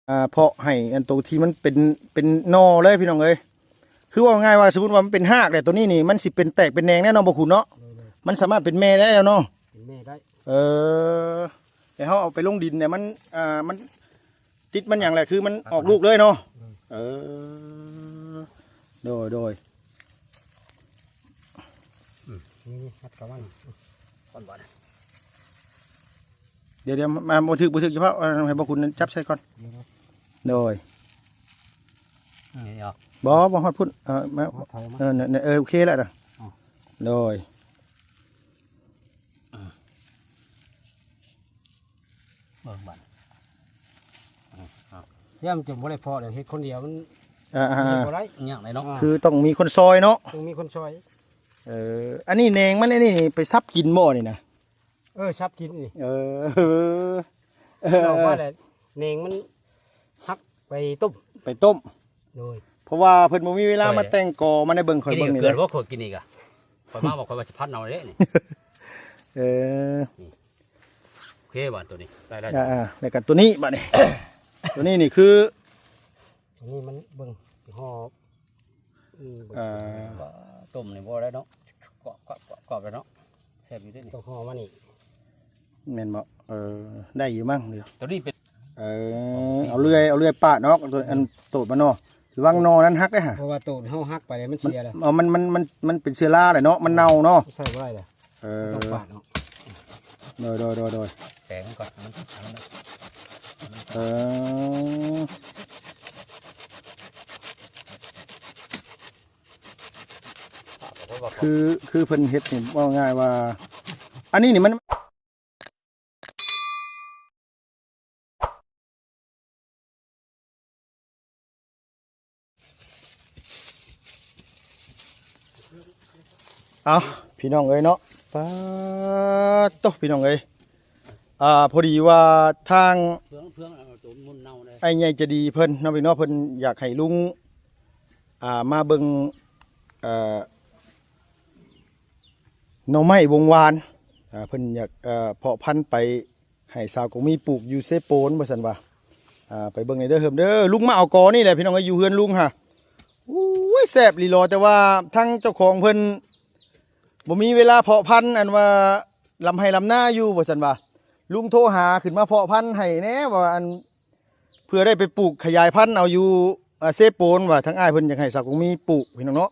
ອ່າ ເພາະໃຫ້ອັນໂຕທີ່ມັນເປັນ ເປັນໜໍ່ເລີຍພີ່ນ້ອງເອີຍ. ຄືເວົ້າງ່າຍວ່າ ສົມມຸດວ່າມັນເປັນຮາກແລ້ວ ໂຕນີ້ນີ້ມັນຊິເປັນແຕກເປັນແໜງແນ່ເນາະ ບໍ່ຄຸນເນາະ. ໂດຍໆ ມັນສາມາດເປັນແມ່ໄດ້ແລ້ວເນາະ. ເປັນແມ່ໄດ້. ເອີ ແລ້ວເຮົາເອົາໄປລົງດິນນີ້ ມັນ ອ່າ ມັນຕິດມັນຫຍັງແຫຼະ ຄືມັນອອກລູກເລີຍເນາະ. ໂດຍ ເອີ ໂດຍ ໂດຍ. ອືມ ນີ້ໆ ຮັດເຂົ້າມານີ້ ກ່ອນບໍ່ນະ. ດຽວໆ ມາ ບໍ່ຖືກ ບໍ່ຖືກ ຢ່າພາວ ເອົາໃຫ້ພໍ່ຄຸນຈັບໃສ່ກ່ອນ. ດຽວໆ ໂດຍ. ນີ້ອອກ ບໍ່ ບໍ່ຮອດພຸ້ນ ເອີ ມາ ມາຖອຍອອກມາ ເອີ ເອີ ໂອເຄແລ້ວນະ. ອໍ ໂດຍ. ເບິ່ງບາດ ອືມ ເອົາ ຢ້ານຈະບໍ່ໄດ້ເພາະເດ້ ເຮັດຄົນດຽວມັນ ອ່າໆໆ ເຮັດບໍ່ໄດ້ ຍາກເລີຍເນາະ. ອ່າ ຄືຕ້ອງມີຄົນຊ່ອຍເນາະ ຕ້ອງມີຄົນຊ່ອຍ. ເອີ ອັນນີ້ແໜງມັນ ອັນນີ້ໄປສັບກິນບໍ່ນີ້ນະ? ເອີ ສັບກິນນີ້. ເອີ ເອີ ອອກມາແລ້ວແໜງມັນຫັກໄປຕົ້ມ ໄປຕົ້ມ. ໂດຍ ເພາະວ່າເພິ່ນບໍ່ມີເວລາມາແຕ່ງກໍມາໃຫ້ເບິ່ງ ຂ້ອຍເບິ່ງນີ້ເດີ. ຂ້ອຍກິນອີກອະ ຂ້ອຍມາບອກ ຂ້ອຍວ່າຊິພັດເອົາເດ້ນີ້. ເອີ ນີ້ ໂອເຄບາດໂຕນີ້ ໄດ້ ໄດ້ ອ່າໆ ແລ້ວກໍໂຕນີ້ບາດນີ້ ໂຕນີ້ນີ້ຄື ອັນນີ້ມັນເບິ່ງ ຫອບ ອືມ ອ່າ ຕົ້ມນີ້ບໍ່ໄດ້ເນາະ ກອບໆໆໆ ເນາະ ແຊບຢູ່ເດ້ນີ້ ຕ້ອງຫໍ່ມານີ້ ແມ່ນບໍ່? ເອີ ໄດ້ຢູ່ມັ້ງ ໂຕນີ້ເປັນ ເອີ ເອົາເລື່ອຍ ເອົາເລື່ອຍປາດເນາະ ໂຕ ອັນໂຕດມັນເນາະ ລະວັງໜໍ່ນັ້ນຫັກເດ້ຫະ ເພາະວ່າໂຕເຮົາຫັກໄປແລ້ວມັນເສຍແລ້ວ ມັນ ເອີ ມັນ ມັນ ມັນເປັນເຊື້ອລາແຫຼະເນາະ ມັນເນົ່າເນາະ ໃຊ້ບໍ່ໄດ້ແລ້ວ. ເອີ ຕ້ອງປາດເນາະ. ໂດຍ ໂດຍ ໂດຍ ໂດຍ ແປງມັນກ່ອນ ມັນ ເອີ ຄື ຄືເພິ່ນເຮັດນີ້ ເວົ້າງ່າຍວ່າ ອັນນີ້ນີ້ມັນ ເອົາ ພີ່ນ້ອງເອີຍເນາະ ປາດໂທ້ ພີ່ນ້ອງເອີຍ ອ່າ ພໍດີວ່າທາງ ເພື່ອງ ເພື່ອງ ເອົາໂຕມັນເນົ່າເດ້ ອ້າຍໃຫຍ່ໃຈດີເພິ່ນເນາະ ພີ່ນ້ອງ ເພິ່ນຢາກໃຫ້ລຸງ ອ່າ ມາເບິ່ງ ເອີ ໜໍ່ໄມ້ວົງວານ ອ່າ ເພິ່ນຢາກ ເອີ ເພາະພັນໄປ ໃຫ້ສາວກົງມີປູກຢູ່ເຊໂປນວ່າຊັ້ນວ່າ ອ່າ ໄປເບິ່ງແດ່ເດີເຮີມເດີ ລຸງມາເອົາກໍນີ້ແຫຼະພີ່ນ້ອງເອີຍ ຢູ່ເຮືອນລຸງຫະ ໂອ້ຍ ແຊບອີ່ຫຼີຫຼໍ ແຕ່ວ່າທາງເຈົ້າຂອງເພິ່ນບໍ່ມີເວລາເພາະພັນ ອັນວ່າລຳໄຮ່ລຳນາຢູ່ວ່າຊັ້ນວ່າ ລຸງໂທຫາຂຶ້ນມາເພາະພັນໃຫ້ແດ່ວ່າ ອັນ ເພື່ອໄດ້ໄປປູກຂະຫຍາຍພັນເອົາຢູ່ ອ່າ ເຊໂປນວ່າ ທາງອ້າຍເພິ່ນຢາກໃຫ້ສາວກົງມີປູກພີ່ນ້ອງເນາະ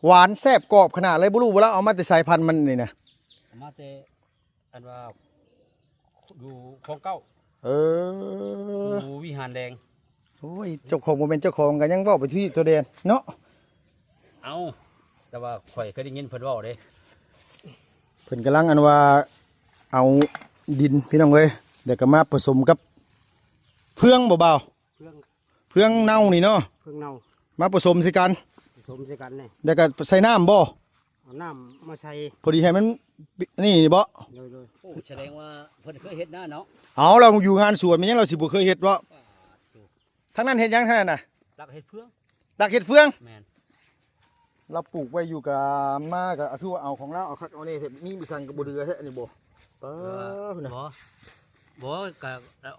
ຫວານແຊບກອບຂະໜາດເລີຍ ບໍ່ຮູ້ວ່າລາວເອົາມາແຕ່ໃສ ພັນມັນນີ້ນະ ເອົາມາແຕ່ ອັນວ່າຢູ່ຂອງເກົ່າ ເອີ ຢູ່ວິຫານແດງ. ໂອ້ຍ ເຈົ້າຂອງບໍ່ແມ່ນເຈົ້າຂອງກໍຍັງເວົ້າໄປທີ່ຕົວແດນເນາະ. ເອົ້າ ແຕ່ວ່າຂ້ອຍເຄີຍໄດ້ຍິນເພິ່ນເວົ້າເດ້ ເພິ່ນກຳລັງອັນວ່າເອົາດິນພີ່ນ້ອງເອີຍ ແລ້ວກໍມາປະສົມກັບເຟືອງບໍ່ບ່າວ? ເຟືອງ ເຟືອງເນົ່ານີ້ເນາະ ເຟືອງເນົ່າ ມາປະສົມໃສ່ກັນ ປະສົມໃສ່ກັນນີ້ ແລ້ວກໍໃສ່ນ້ຳບໍ່? ເອົານ້ຳມາໃສ່ ພໍດີໃຫ້ມັນ ນີ້ບໍ່? ໂດຍໆ ໂອ້ ສະແດງວ່າເພິ່ນເຄີຍເຮັດນາເນາະ. ເອົາ ລາວຢູ່ງານສວນ ແມ່ນຫຍັງລາວຊິບໍ່ເຄີຍເຮັດເນາະ? ທາງນັ້ນເຮັດຫຍັງທາງນັ້ນນະ? ລັກເຮັດເຟືອງ ລັກເຮັດເຟືອງ ແມ່ນ ລາວປູກໄວ້ຢູ່ກະມາກະຄືວ່າເອົາຂອງລາວ ເອົາຄັກເອົາແນ່ແທ້ ມີບໍ່ສັງກະບໍ່ເຫຼືອແທ້ນີ້ບໍ່? ປ້າ ພຸ້ນນະ ບໍ່ ບໍ່ ກະ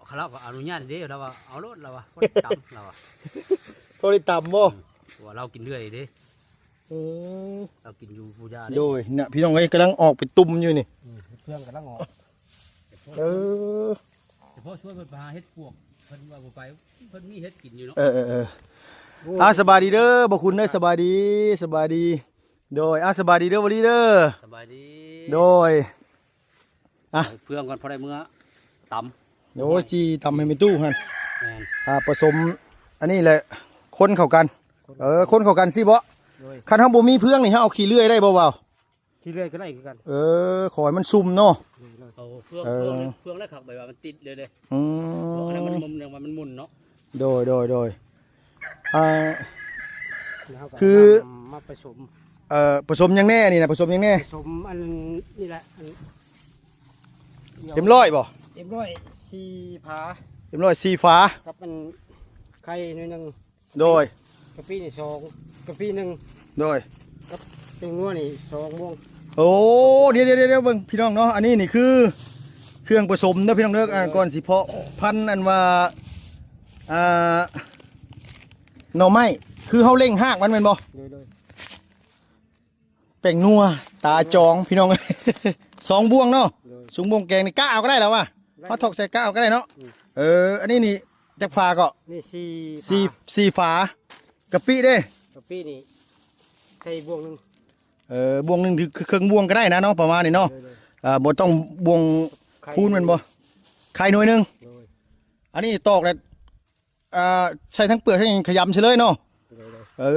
ເຂົາ ລາວກໍອະນຸຍາດເດ້ ລາວວ່າເອົາໂລດ ລາວວ່າ ພໍໄດ້ຕຳ ລາວວ່າ ພໍໄດ້ຕຳບໍ່? ອືມ ເພາະວ່າລາວກິນເລື້ອຍເດ້ ອືມ ລາວກິນຢູ່ພູຢາເດ້. ໂດຍ ນະ ພີ່ນ້ອງເອີຍ ກຳລັງອອກເປັນຕຸ່ມຢູ່ນີ້ ອືມ ເຟືອງກຳລັງອອກ ເອີ ສະເພາະຊວນເພິ່ນໄປຫາເຫັດປວກ ເພິ່ນວ່າບໍ່ໄປ ເພິ່ນມີເຫັດກິນຢູ່ເນາະ. ເອີໆໆ ໂອ້ຍ ອ່າ ສະບາຍດີເດີ ບໍ່ຄຸນເດີ ສະບາຍດີ ສະບາຍດີ. ໂດຍ ອ່າ ສະບາຍດີເດີ ວະລີເດີ ສະບາຍດີ. ໂດຍ ອ່ະ ເຟືອງກ່ອນ ພໍໄດ້ເມືອຕຳ. ໂອ້ຍ ຈີ່ຕຳໃຫ້ແມ່ຕູ້ຫັ້ນ ແມ່ນ ອ່າ ປະສົມອັນນີ້ແຫຼະ ຄົນເຂົ້າກັນ ເອີ ຄົນເຂົ້າກັນຊີ້ບໍ? ໂດຍ ຄັນເຮົາບໍ່ມີເຟືອງນີ້ ເຮົາເອົາຂີ້ເລື່ອຍໄດ້ບໍ່ບ່າວ? ຂີ້ເລື່ອຍກໍໄດ້ຄືກັນ ເອີ ຂໍໃຫ້ມັນຊຸ່ມເນາະ. ໂດຍໆ ເອົາເຟືອງ ເອີ ເຟືອງ ເຟືອງແລ້ວຄັກ ແບບວ່າມັນຕິດເລີຍເດ້. ອືມ ອັນນັ້ນມັນ ມັນ ມັນໝຸ່ນເນາະ. ໂດຍ ໂດຍ ໂດຍ ອ່າ ແລ້ວເຮົາກໍ ຄື ເອົານ້ຳມາປະສົມ ເອີ ປະສົມຫຍັງແນ່ອັນນີ້ນະ ປະສົມຫຍັງແນ່? ປະສົມອັນນີ້ແຫຼະ ອັນ ເອັມຮ້ອຍບໍ່? ເອັມຮ້ອຍສີ່ຝາ ເອັມຮ້ອຍສີ່ຝາ ກັບອັນໄຂ່ໜ້ອຍໜຶ່ງ. ໂດຍ ກະປິນີ້ສອງ ກະປິໜຶ່ງ ໂດຍ ກັບແປ້ງນົວນີ້ສອງໂມງ. ໂອ້ ດຽວໆໆ ເບິ່ງພີ່ນ້ອງເນາະ ອັນນີ້ນີ້ຄືເຄື່ອງປະສົມເດີພີ່ນ້ອງເດີ ໂດຍ ອ່າ ກ່ອນຊິເພາະພັນ ອັນວ່າ ອ່າ ໜໍ່ໄມ້ ຄືເຮົາເລັ່ງຮາກມັນແມ່ນບໍ່? ໂດຍ ໂດຍ ແປ້ງນົວຕາຈອງ ພີ່ນ້ອງເອີຍ ສອງບ່ວງເນາະ ໂດຍ ສອງບ່ວງແກງນີ້ ກະເອົາກໍໄດ້ລະວ່າ ໄດ້ ເຮົາຖອກໃສ່ກະເອົາກໍໄດ້ເນາະ ເອີ ເອີ ອັນນີ້ນີ້ຈັກຝາເກາະ? ນີ້ສີ່ ສີ່ ສີ່ຝາ ກະປິເດ້? ກະປິນີ້ໃສ່ບ່ວງໜຶ່ງ ເອີ ບ່ວງໜຶ່ງ ຫຼື ເຄິ່ງບ່ວງກໍໄດ້ນະເນາະ ປະມານນີ້ເນາະ ໂດຍ ໂດຍ ເອີ ບໍ່ຕ້ອງບ່ວງ ໄຂ່ ພູນແມ່ນບໍ່? ໄຂ່ໜ່ວຍໜຶ່ງ ໂດຍ ອັນນີ້ຕອກແລ້ວ ອ່າ ໃສ່ທັງເປືອກທັງຫຍັງ ຂະຫຍຳໃສ່ເລີຍເນາະ ໂດຍ ໂດຍ ເອີ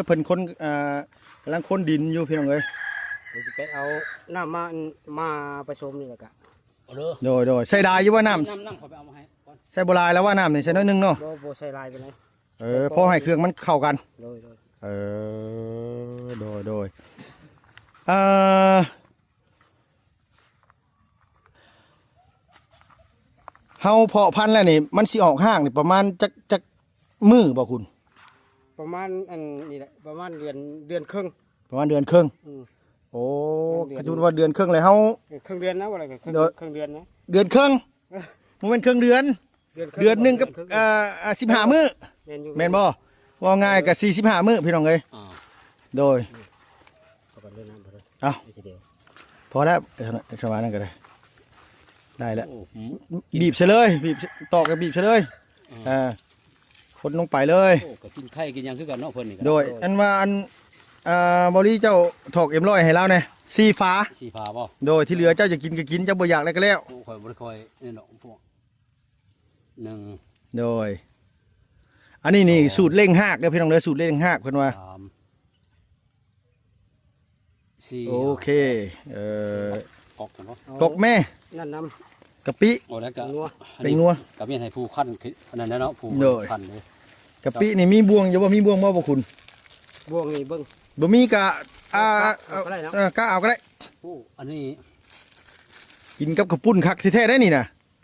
ເພິ່ນຄົນ ອ່າ ກຳລັງຄົນດິນຢູ່ ພີ່ນ້ອງເອີຍ ດຽວຊິໄປເອົານ້ຳມາ ມາປະສົມນີ້ແຫຼະກະ ເອົາເດີ ໂດຍ ໂດຍ ໃສ່ຫຼາຍຢູ່ບໍ່ນ້ຳ? ນ້ຳ ນ້ຳຂ້ອຍໄປເອົາມາໃຫ້ກ່ອນ ໃສ່ບໍ່ຫຼາຍແລ້ວວ່ານ້ຳນີ້ ໃສ່ໜ້ອຍໜຶ່ງເນາະ ບໍ່ ບໍ່ໃສ່ຫຼາຍປານໃດ ເອີ ພໍໃຫ້ເຄື່ອງມັນເຂົ້າກັນ ໂດຍ ໂດຍ ເອີ ໂດຍ ໂດຍ ອ່າ ເຮົາເພາະພັນແລ້ວນີ້ ມັນຊິອອກຮາກນີ້ປະມານຈັກ ຈັກມື້ບໍ່ຄຸນ? ປະມານອັນນີ້ແຫຼະ ປະມານເດືອນ ເດືອນເຄິ່ງ ປະມານເດືອນເຄິ່ງ ອືມ ໂອ້ ເດືອນ ຄັນສົມມຸດວ່າເດືອນເຄິ່ງແລ້ວເຮົາ ເອີ ເຄິ່ງເດືອນນະ ວ່າແລ້ວກໍເຄິ່ງ ໂດຍ ເຄິ່ງເດືອນນະ ເດືອນເຄິ່ງ ບໍ່ແມ່ນເຄິ່ງເດືອນ ເດືອນເຄິ່ງ ເດືອນໜຶ່ງກັບ ເດືອນເຄິ່ງ ເອີ ເອີ ສິບຫ້າມື້ ແມ່ນຢູ່ ແມ່ນບໍ່? ເວົ້າງ່າຍກໍສີ່ສິບຫ້າມື້ ພີ່ນ້ອງເອີຍ ອ່າ ໂດຍ ເອົາກ່ອນເດີນ້ຳ ເອົາ ເອົາທີດຽວ ພໍແລ້ວ ເອີ ເຂົ້າມານັ້ນກໍໄດ້ ໄດ້ແລ້ວ ໂອ້ ອືມ ບີບໃສ່ເລີຍ ບີບ ຕອກແລ້ວບີບໃສ່ເລີຍ ອ່າ ເອີ ຄົນລົງໄປເລີຍ ໂອ້ ກໍກິນໄຂ່ກິນຫຍັງຄືກັນເນາະ ເພິ່ນນີ້ກໍ ໂດຍ ອັນວ່າອັນ ອ່າ ບ່າວລີເຈົ້າຖອກເອັມຮ້ອຍໃຫ້ລາວແດ່ ສີ່ຝາ ສີ່ຝາບໍ່? ໂດຍ ທີ່ເຫຼືອເຈົ້າຢາກກິນກໍກິນ ເຈົ້າບໍ່ຢາກແລ້ວກໍແລ້ວ ໂອ້ ຂ້ອຍບໍ່ໄດ້ຄ່ອຍນີ້ດອກພວກ ໜຶ່ງ ໂດຍ ອັນນີ້ນີ້ ສອງ ສູດເລັ່ງຮາກເດີພີ່ນ້ອງເດີ ສູດເລັ່ງຮາກເພິ່ນວ່າ ສາມ ສີ່ ໂອເຄ ເອີ ກອກເນາະ ກອກແມ່ ນັ້ນນຳ ກະປິ ໂອ້ ແລ້ວກະ ແປ້ງນົວ ແປ້ງນົວ ກະແມ່ນໃຫ້ຜູ້ຄັນ ອັນນັ້ນແຫຼະເນາະ ຜູ້ ໂດຍ ຄັນເດ້ ກະປິນີ້ມີບ່ວງຢູ່ບໍ່? ມີບ່ວງບໍ່ ບໍ່ຄຸນ? ບ່ວງນີ້ເບິ່ງ ບໍ່ມີກະ ອ່າ ເອົາ ເອົາກໍໄດ້ເນາະ ເອີ ກະເອົາກໍໄດ້ ໂອ້ ອັນນີ້ ກິນກັບເຂົ້າປຸ້ນຄັກແທ້ໆໄດ໋ນີ້ນະ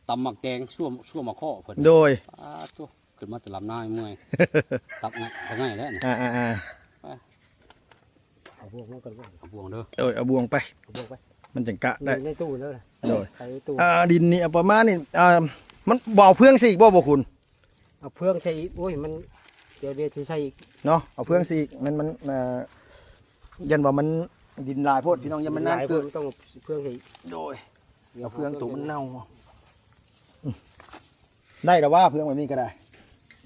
ຕຳໝາກແຕງ ຊົ່ວ ຊົ່ວໝາກເຄາະເພິ່ນ ໂດຍ ປາດໂທ້ ຂຶ້ນມາແຕ່ລຳນາເມື່ອຍ ຕັກງ່າຍ ຕັກງ່າຍແລ້ວນີ້ ອ່າໆໆ ໄປ ເອົາບ່ວງມາກ່ອນ ເອົາບ່ວງເດີ ເອີ ເອົາບ່ວງໄປ ເອົາບ່ວງໄປ ມັນຈັ່ງກະໄດ້ ໃນຕູ້ເດີ ໂດຍ ໃສ່ຕູ້ ອ່າ ດິນນີ້ເອົາປະມານນີ້ ອ່າ ມັນບໍ່ເອົາເຟືອງໃສ່ອີກບໍ່ ບໍ່ຄຸນ? ເອົາເຟືອງໃສ່ອີກ ໂອ້ຍ ມັນ ດຽວ ດຽວຊິໃສ່ອີກເນາະ ເອົາເຟືອງໃສ່ອີກ ມັນ ມັນ ອ່າ ຢ້ານວ່າມັນ ດິນຫຼາຍໂພດ ພີ່ນ້ອງ ຢ້ານມັນໜັກເກີນ ຕ້ອງເອົາເຟືອງໃສ່ອີກ ໂດຍ ເອົາເຟືອງໂຕມັນເນົ່າ ອືມ ໄດ້ແລ້ວວ່າເຟືອງແບບນີ້ກໍໄດ້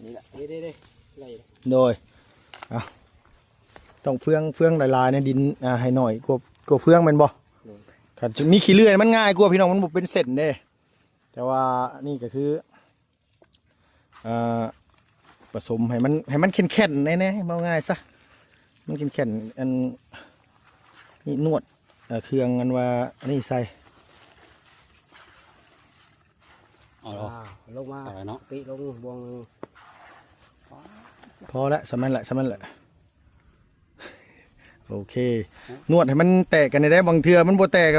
ນີ້ແຫຼະ ເດ້ໆໆ ໄດ້ ໂດຍ ເອົາ ຕ້ອງເຟືອງ ເຟືອງຫຼາຍໆໃນດິນ ອ່າ ໃຫ້ໜ້ອຍກວ່າ ກວ່າເຟືອງແມ່ນບໍ່? ໂດຍ ຄັນມີຂີ້ເລື່ອຍມັນງ່າຍກວ່າ ພີ່ນ້ອງ ມັນບໍ່ເປັນເສັ້ນເດ້ ແຕ່ວ່ານີ້ກໍຄື ອ່າ ປະສົມໃຫ້ມັນ ໃຫ້ມັນແຂນໆແນ່ໆ ເວົ້າງ່າຍຊະ ມັນແຂນໆ ອັນນີ້ນວດ ເອີ ເຄື່ອງ ອັນວ່າ ອັນນີ້ໃສ່ ເອົາ ອ່າ ລົງມາ ເອົາໄວ້ເນາະ ກະປິລົງບ່ວງໜຶ່ງ ພໍແລ້ວ ສ່ຳນັ້ນແຫຼະ ສ່ຳນັ້ນແຫຼະ. ໂອເຄ ນວດໃຫ້ມັນແຕກກັນໄດ້ ບາງເທື່ອມັນບໍ່ແຕກ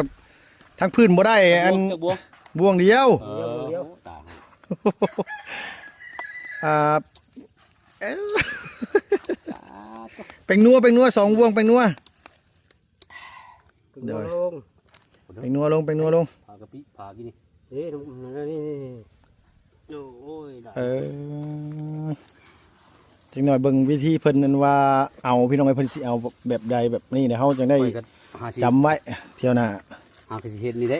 ທາງພື້ນບໍ່ໄດ້ ອັນ ຈັກບ່ວງ ບ່ວງດຽວ ເອີ ຕາຍ ອ່າ ແປ້ງນົວ ແປ້ງນົວ ສອງບ່ວງ ແປ້ງນົວ ແປ້ງນົວລົງ ແປ້ງນົວລົງ ປາກະປິ ປາກິນນີ້ ນີ້ ນີ້ ນີ້ ໂອ້ຍ ເອີ ຈັກໜ້ອຍເບິ່ງວິທີເພິ່ນ ອັນວ່າເອົາ ພີ່ນ້ອງເອີຍ ເພິ່ນຊິເອົາແບບໃດແບບນີ້ ແລ້ວເຮົາຈັ່ງໄດ້ ຂ້ອຍກໍຫາຊິ ຈຳໄວ້ ຖ້ຽວໜ້າ ຫາກໍຊິເຮັດນີ້ເດ້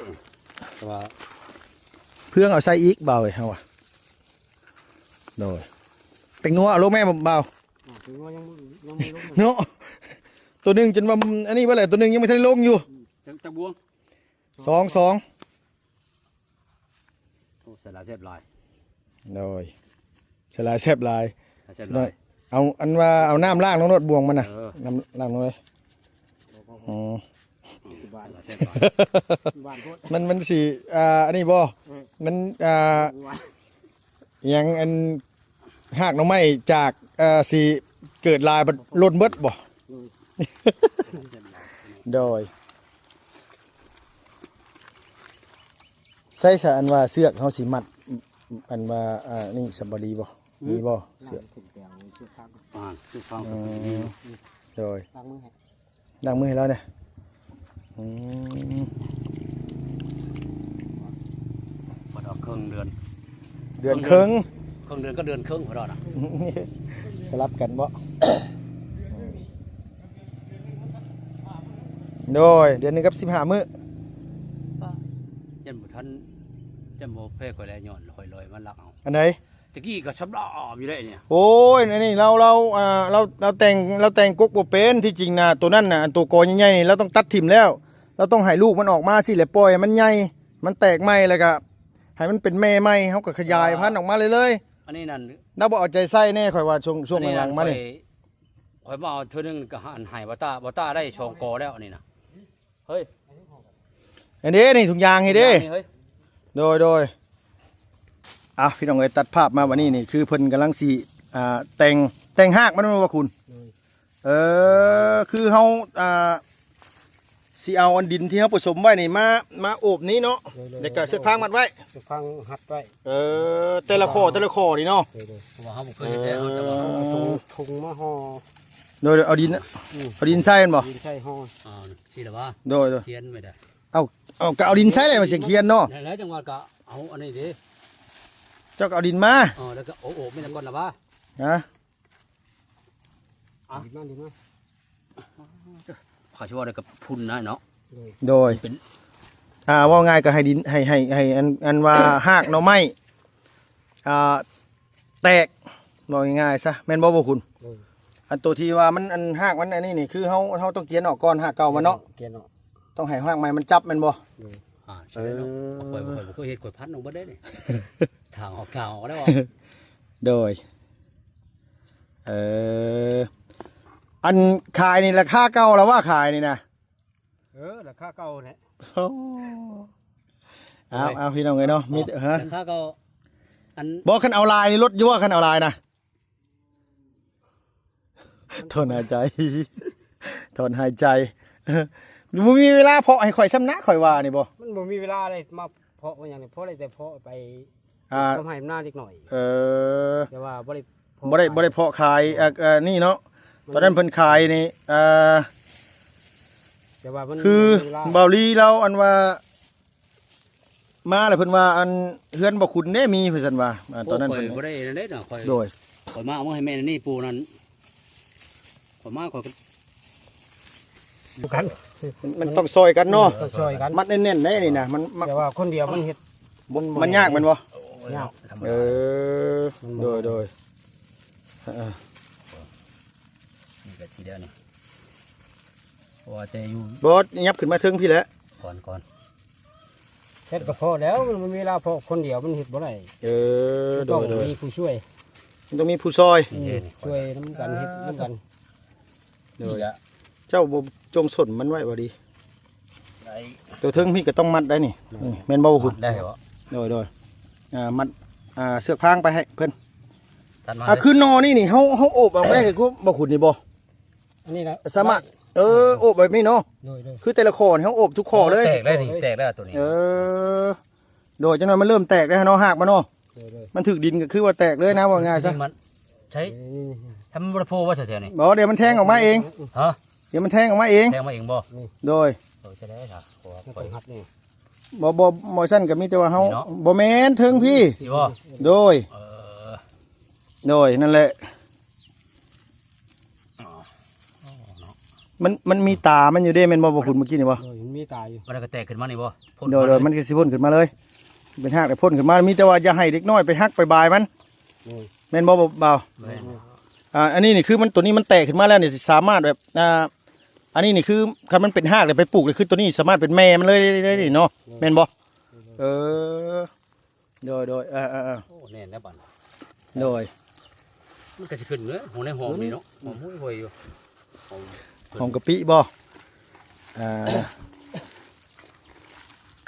ແຕ່ວ່າ ເຟືອງເອົາໃສ່ອີກ ບ່າວເອີຍ ເຮົາວ່າ ໂດຍ ແປ້ງນົວເອົາລົງແມ່ ບ່າວ ອ່າ ແປ້ງນົວຍັງ ຍັງບໍ່ລົງເນາະ ໂຕໜຶ່ງຈົນວ່າ ອັນນີ້ເບິດແຫຼະ ໂຕໜຶ່ງຍັງບໍ່ທັນໄດ້ລົງຢູ່ ອືມ ຈັກ ຈັກບ່ວງ ສອງ ສອງ ໂອ້ ໃສ່ຫຼາຍແຊບຫຼາຍ ໂດຍ ໃສ່ຫຼາຍແຊບຫຼາຍ ໃສ່ຫຼາຍ ເອົາ ອັນວ່າເອົານ້ຳລ້າງລົງໂລດ ບ່ວງມັນນະ ເອີ ນ້ຳລ້າງລົງເລີຍ ອືມ ໃສ່ຫຼາຍແຊບຫຼາຍ ມັນ ມັນຊິ ອ່າ ອັນນີ້ບໍ່ ອືມ ມັນ ອ່າ ຫຍັງ ອັນ ຮາກໜໍ່ໄມ້ຈາກ ເອີ ຊິເກີດຫຼາຍ ມັນຫຼົ່ນເບິດບໍ່? ໂດຍ ໃຊ້ສະ ອັນວ່າເຊືອກເຮົາຊິມັດ ອັນວ່າ ອັນນີ້ສຳບາລີບໍ່? ມີບໍ່ເຊືອກ? ອ່າ ເຊືອກຟາງ ອືມ ໂດຍ ລ້າງມືໃຫ້ ລ້າງມືໃຫ້ລາວແດ່ ອືມ ເພິ່ນເອົາເຄິ່ງເດືອນ ເດືອນເຄິ່ງ ເຄິ່ງ ເຄິ່ງເດືອນກັບເດືອນເຄິ່ງພຸ້ນແຫຼະນະ ສະຫຼັບກັນເບາະ? ໂດຍ ເດືອນໜຶ່ງກັບສິບຫ້າມື້. ປ້າ ຍັງບໍ່ທັນ ຍັງບໍ່ແພ້ຂ້ອຍແລະ ຍ້ອນຂ້ອຍລອຍມາລັກເອົາ. ອັນໃດ? ຕະກີ້ກໍສຳລາບຢູ່ເດ້ນີ້. ໂອ້ຍ ອັນນີ້ລາວ ລາວ ອ່າ ລາວ ລາວແຕ່ງ ລາວແຕ່ງກົກບໍ່ເປັນ. ທີ່ຈິງນະ ໂຕນັ້ນນະ ອັນໂຕກໍໃຫຍ່ໆນີ້ ລາວຕ້ອງຕັດຖິ້ມແລ້ວ. ລາວຕ້ອງໃຫ້ລູກມັນອອກມາຊີ້ແຫຼະ ປ່ອຍໃຫ້ມັນໃຫຍ່ ມັນແຕກໃໝ່ ແລ້ວກໍໃຫ້ມັນເປັນແມ່ໃໝ່ ເຮົາກໍຂະຫຍາຍພັນອອກມາເລື້ອຍໆ. ອັນນີ້ນັ້ນ ລາວບໍ່ເອົາໃຈໃສ່ແດ່ ຂ້ອຍວ່າຊ່ວງ ຊ່ວງຫຼັງໆມານີ້. ຂ້ອຍ ຂ້ອຍມາເອົາເທື່ອໜຶ່ງກໍໃຫ້ ໃຫ້ບ່າວຕ້າ ບ່າວຕ້າໄດ້ສອງກໍແລ້ວ ອັນນີ້ນະ. ເຮີ້ຍ ອັນນີ້ນີ້ ຖົງຢາງນີ້ເດ້ ຖົງຢາງນີ້ເຮີ້ຍ. ໂດຍ ໂດຍ ອ່ະ ພີ່ນ້ອງເອີຍ ຕັດພາບມາບັດນີ້ນີ້ ຄືເພິ່ນກຳລັງຊິ ອ່າ ແຕ່ງ ແຕ່ງຮາກມັນແມ່ນບໍ່ຄຸນ? ໂດຍ ເອີ ຄືເຮົາ ອ່າ ຊິເອົາອັນດິນທີ່ເຮົາປະສົມໄວ້ນີ້ມາ ມາໂອບນີ້ເນາະ. ໂດຍ ໂດຍ ແລ້ວກໍເຊືອກຟາງມັດໄວ້ ເຊືອກຟາງຮັດໄວ້. ເອີ ແຕ່ລະຂໍ້ ແຕ່ລະຂໍ້ນີ້ເນາະ. ໂດຍ ໂດຍ ເພາະວ່າເຮົາບໍ່ເຄີຍເຮັດແລ້ວ ເອີ ເຮົາຈະວ່າເອົາຖົງມາຫໍ່. ໂດຍ ໂດຍ ເອົາດິນ ເອີ ເອົາດິນໃສ່ແມ່ນບໍ່? ອືມ ເອົາດິນໃສ່ຫໍ່ ໂດຍ ໂດຍ ທີ່ລະວ່າ ໂດຍ ໂດຍ ຂຽນໄວ້ໄດ້. ເອົາ ເອົາ ກໍເອົາດິນໃສ່ແລ້ວມັນຊິຂຽນເນາະ. ແລ້ວ ແລ້ວຈັ່ງວ່າກໍເອົາອັນນີ້ເດ້ ເຈົ້າກໍເອົາດິນມາ. ເອີ ແລ້ວກໍໂອບ ໂອບແມ່ນກ່ອນນະວ່າ ຮະ? ອ່ະ ດິນມາ ດິນມາ. ຂ້ອຍຊິເວົ້າໄດ້ກັບພຸ້ນນະເນາະ. ໂດຍ ໂດຍ ເປັນ ອ່າ ເວົ້າງ່າຍກໍໃຫ້ດິນ ໃຫ້ ໃຫ້ ໃຫ້ອັນ ອັນວ່າຮາກໜໍ່ໄມ້ ອ່າ ແຕກ ເວົ້າງ່າຍໆຊະ ແມ່ນບໍ່ ບໍ່ຄຸນ? ໂດຍ ອັນໂຕທີ່ວ່າມັນ ອັນຮາກມັນອັນນີ້ນີ້ ຄືເຮົາ ເຮົາຕ້ອງກຽນອອກກ່ອນ ຮາກເກົ່າມັນເນາະ. ກຽນອອກ ຕ້ອງໃຫ້ຮາກໃໝ່ມັນຈັບແມ່ນບໍ່? ໂດຍ ອ່າ ໃຊ່ເນາະ. ເອີ ຂ້ອຍ ຂ້ອຍບໍ່ເຄີຍເຮັດ ຂ້ອຍພັນອອກເບິດເດ້ນີ້ ຖາງອອກ ຖາງອອກໄດ້ບໍ່? ໂດຍ ເອີ ອັນຂາຍນີ້ລາຄາເກົ່າລະວ່າ ຂາຍນີ້ນະ? ເອີ ລາຄາເກົ່າແຫຼະ. ໂອ້ ເອົາ ໂອ້ຍ ເອົາ ພີ່ນ້ອງເອີຍເນາະ ມີ ຮະ ລາຄາເກົ່າ. ອັນ ບໍ່ ຄັນເອົາຫຼາຍນີ້ ລົດຢູ່ບໍ່ ຄັນເອົາຫຼາຍນະ? ຖອນຫາຍໃຈ ຖອນຫາຍໃຈ. ບໍ່ມີເວລາເພາະໃຫ້ຂ້ອຍຊ້ຳນະ ຂ້ອຍວ່ານີ້ບໍ່? ມັນບໍ່ມີເວລາໄດ້ມາເພາະວ່າຫຍັງນີ້ ເພາະໄດ້ແຕ່ເພາະໄປ ອ່າ ທຳໃຫ້ນາເລັກນ້ອຍ. ເອີ ແຕ່ວ່າບໍ່ໄດ້ ບໍ່ໄດ້ ບໍ່ໄດ້ເພາະຂາຍ ເອີ ອັນນີ້ເນາະ. ຕອນນັ້ນເພິ່ນຂາຍນີ້ ອ່າ ແຕ່ວ່າມັນ ຄື ບໍ່ມີເວລາ ບ່າວລີລາວ ອັນວ່າ ມາແລ້ວເພິ່ນວ່າ ອັນເຮືອນບໍ່ຂຸນເດ້ມີ ເພິ່ນວ່າ ອ່າ ຕອນນັ້ນເພິ່ນ ໂອ້ຍ ບໍ່ໄດ້ນັ້ນເດ້ນະ ຂ້ອຍ ໂດຍ ຂ້ອຍມາເອົາມາໃຫ້ແມ່ນນີ້ ປູ່ນັ້ນ ຂ້ອຍມາ ຂ້ອຍກໍ ກັນ ມັນ ມັນຕ້ອງຊ່ອຍກັນເນາະ ຕ້ອງຊ່ອຍກັນ ມັດແໜ້ນໆເດ້ນີ້ນະ. ມັນ ມັນ ແຕ່ວ່າຄົນດຽວມັນເຮັດ ມັນ ມັນຍາກແມ່ນບໍ່? ຍາກ ເອີ ມັນບໍ່ ໂດຍ ໂດຍ ເອີ ນີ້ກໍຊິໄດ້ນີ້ ເພາະວ່າແຕ່ຢູ່ ບໍ່ ຫຍັບຂຶ້ນມາເທິງພີ້ແຫຼະ ກ່ອນ ກ່ອນ ເຮັດກໍພໍແລ້ວ ມັນບໍ່ມີເວລາ ເພາະຄົນດຽວມັນເຮັດບໍ່ໄດ້. ເອີ ໂດຍ ໂດຍ ມີຜູ້ຊ່ວຍ ມັນຕ້ອງມີຜູ້ຊ່ອຍ ອືມ ຊ່ວຍນຳກັນ ເຮັດນຳກັນ. ໂດຍ ເຈົ້າບໍ່ຈົ່ງສົ້ນມັນໄວ້ບໍ່ດີ? ໄດ້ ຕົວເທິງພີ້ກໍຕ້ອງມັດໄດ້ນີ້ ອືມ ແມ່ນບໍ່ ບໍ່ຄຸນ? ໄດ້ບໍ່? ໂດຍ ໂດຍ ອ່າ ມັດ ອ່າ ເຊືອກຟາງໄປໃຫ້ເພິ່ນ ຕັດມາ ອ່າ ຄືໜໍ່ນີ້ນີ້ ເຮົາ ເຮົາໂອບອອກໄດ້ຄືບໍ່ ຂຸນນີ້ບໍ່? ອັນນີ້ນະ ສາມາດ ໄດ້ ເອີ ໂອບແບບນີ້ເນາະ ໂດຍ ໂດຍ ຄືແຕ່ລະຂໍ້ນີ້ເຮົາໂອບທຸກຂໍ້ເລີຍ ແຕກໄດ້ນີ້ ໂດຍ ແຕກໄດ້ຕົວນີ້ ເອີ ໂດຍ ຈັກໜ້ອຍມັນເລີ່ມແຕກແລ້ວເນາະ ຮາກມັນເນາະ ໂດຍ ໂດຍ ມັນຖືກດິນກໍຄືວ່າແຕກເລີຍນະ ເວົ້າງ່າຍຊະ ມັນໃຊ້ ອືມ ຖ້າມັນບໍ່ໄດ້ໂພວ່າແຖວໆນີ້ ບໍ່ ດຽວມັນແທງອອກມາເອງ ຮະ ດຽວມັນແທງອອກມາເອງ ແທງມາເອງບໍ່? ໂດຍ ເອີ ຈະໄດ້ ມັນຕ້ອງຮັດນີ້ ບໍ່ ບໍ່ ບໍ່ຊັ້ນກໍມີແຕ່ວ່າເຮົາ ນີ້ເນາະ ບໍ່ແມ່ນເທິງພີ້ ນີ້ບໍ່? ໂດຍ ເອີ ໂດຍ ນັ້ນແຫຼະ ມັນ ມັນມີຕາມັນຢູ່ເດ້ ແມ່ນບໍ່ ບໍ່ຄຸນ ເມື່ອກີ້ນີ້ບໍ່? ໂດຍ ມັນມີຕາຢູ່ ມັນກໍແຕກຂຶ້ນມານີ້ບໍ່? ໂດຍ ໂດຍ ມັນກໍຊິພົ້ນຂຶ້ນມາເລີຍ ເປັນຮາກໄດ້ພົ້ນຂຶ້ນມາ ມີແຕ່ວ່າຢ່າໃຫ້ເດັກນ້ອຍໄປຫັກໄປບາຍມັນ ໂດຍ ແມ່ນບໍ່ ບ່າວ? ແມ່ນ ອ່າ ອັນນີ້ນີ້ຄືມັນ ຕົວນີ້ມັນແຕກຂຶ້ນມາແລ້ວນີ້ ຊິສາມາດແບບ ອ່າ ອັນນີ້ນີ້ຄືຄັນມັນເປັນຮາກແລ້ວໄປປູກນີ້ ຄືຕົວນີ້ສາມາດເປັນແມ່ມັນເລີຍ ເລີຍນີ້ເນາະ ໂດຍ ແມ່ນບໍ່? ໂດຍ ເອີ ໂດຍ ໂດຍ ເອີ ເອີ ເອີ ໂອ້ ແໜ້ນແລ້ວບັດ ໂດຍ ມັນກໍຊິຂຶ້ນເລີຍ ຫ້ອງໃນຫ້ອງນີ້ເນາະ ຫອມຫວຍໆຢູ່ ຫອມ ຫອມກະປິບໍ່? ອ່າ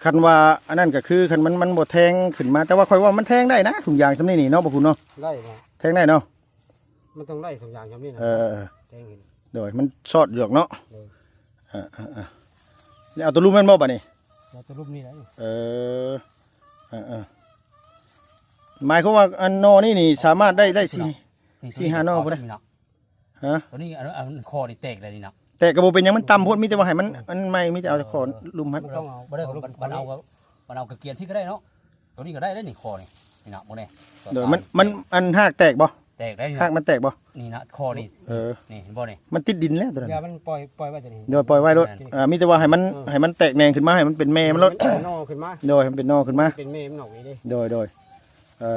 ຄັນວ່າອັນນັ້ນກໍຄື ຄັນມັນ ມັນບໍ່ແທງຂຶ້ນມາ ແຕ່ວ່າຂ້ອຍວ່າມັນແທງໄດ້ນະ ຖົງຢາງສ່ຳນີ້ນີ້ເນາະ ບໍ່ຄຸນເນາະ ໄດ້ເນາະ ແທງໄດ້ເນາະ ມັນຕ້ອງໄດ້ທຸກຢ່າງຈຳນີ້ນະ ເອີ ແທງຂຶ້ນ ໂດຍ ມັນຊອດຢູ່ດອກເນາະ ໂດຍ ເອີ ເອີ ເອີ ນີ້ເອົາຕົວລຸ່ມແມ່ນບໍ່ບັດນີ້? ເອົາຕົວລຸ່ມນີ້ແຫຼະ ເອີ ເອີ ເອີ ໝາຍຄວາມວ່າອັນໜໍ່ນີ້ນີ້ສາມາດໄດ້ ໄດ້ສີ່ ສີ່ຫ້າໜໍ່ພຸ້ນນະ ຮະ ຕົວນີ້ອັນ ອັນຄໍນີ້ແຕກແລ້ວນີ້ນະ ແຕກກໍບໍ່ເປັນຫຍັງ ມັນຕ່ຳໂພດ ມີແຕ່ວ່າໃຫ້ມັນ ມັນໃໝ່ ມີແຕ່ເອົາຄໍລຸ່ມຫັ້ນ ມັນຕ້ອງເອົາ ບໍ່ໄດ້ ມັນເອົາ ມັນເອົາກະກຽນທີ່ກໍໄດ້ເນາະ ຕົວນີ້ກໍໄດ້ເດ້ນີ້ຄໍນີ້ ນີ້ເນາະ ເບິ່ງແດ່ ໂດຍ ມັນ ມັນ ອັນຮາກແຕກບໍ່? ແຕກໄດ້ນີ້ ຮາກມັນແຕກບໍ່? ນີ້ນະ ຂໍ້ນີ້ ເອີ ນີ້ເຫັນບໍ່ນີ້? ມັນຕິດດິນແລ້ວຕົວນັ້ນ ຢ່າມັນ ປ່ອຍ ປ່ອຍໄວ້ຕົວນີ້ ໂດຍ ປ່ອຍໄວ້ໂລດ ແມ່ນ ເອີ ມີແຕ່ວ່າໃຫ້ມັນ ເອີ ໃຫ້ມັນແຕກແໜງຂຶ້ນມາ ໃຫ້ມັນເປັນແມ່ມັນໂລດ ໃຫ້ມັນເປັນໜໍ່ຂຶ້ນມາ ໂດຍ ໃຫ້ມັນເປັນໜໍ່ຂຶ້ນມາ ເປັນແມ່ມັນອອກນີ້ເດ້ ໂດຍ ໂດຍ ເອີ